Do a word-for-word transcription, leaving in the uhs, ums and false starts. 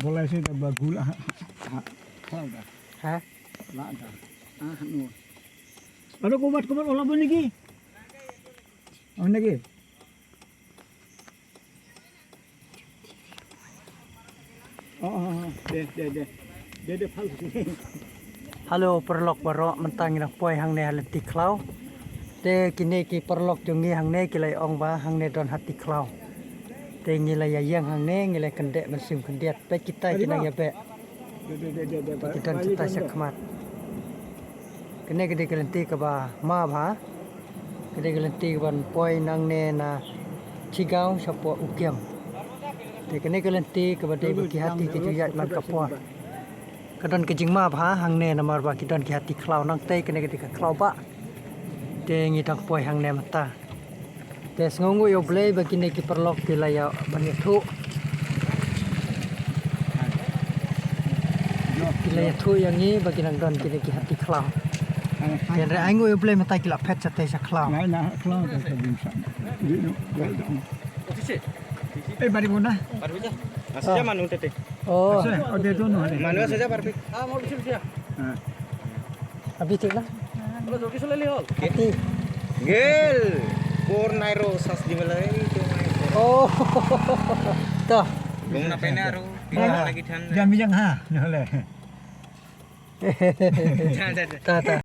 Bolai se da ba gula ha, ha, ha, ha, da. Ha? La da. Ah, no. Ado kubat, kubat, ola bun lagi. Oh, lagi. Oh, oh, oh. De, de, de. De, de, phal. Hello, paralok baroh, mynta ngi dang poi hangne ha lynti khlaw. Te kine ki paralok jong ngi hangne ki la ong ba hangne don hati khlaw. Te ngi la ïa ïeng hangne, ngi la kyndit mynsiem khyndiat. Peit kita ki nang ïa beh. Peit ki don kita sha khmat. Kane ka dei ka lynti kaba ma bha. Ka dei ka lynti kaban poi nangne na Chigaw shapoh Ukiam. Te kane ka lynti kaba dei ba ki hati ki ju ïaid man ka por. Ka don ka jingma bha hangne namar ba ki don ki hati khlaw nangtei, kane ka dei ka khlaw ba. Te ngi dang poi hangne mynta. Te sngewnguh ïa U Blei ba kine ki paralok ki la ïa ban ïathuh. Ki la ïathuh ïa ngi ba ki nang don kine ki hati khlaw. Te hynrei ainguh ïa U Blei mynta ki la phet shatei sha khlaw. Nai na khlaw da ka bun sa. Di no, bai dong. Eh, bari bun na. Baru aja. Masih aja manu tete. Oh. Sa, oh, dia tu no. Manu saja baru. Ah, mau bisa, bisa. Ah. Abhi thik na? Halo, jogi sule li hol. Ati. Gel. Por nairo sas di malai tu. Oh. Toh. Gong na pena ru. Ah. Lagi than. Jam bijang ha. Nole. Ta, ta.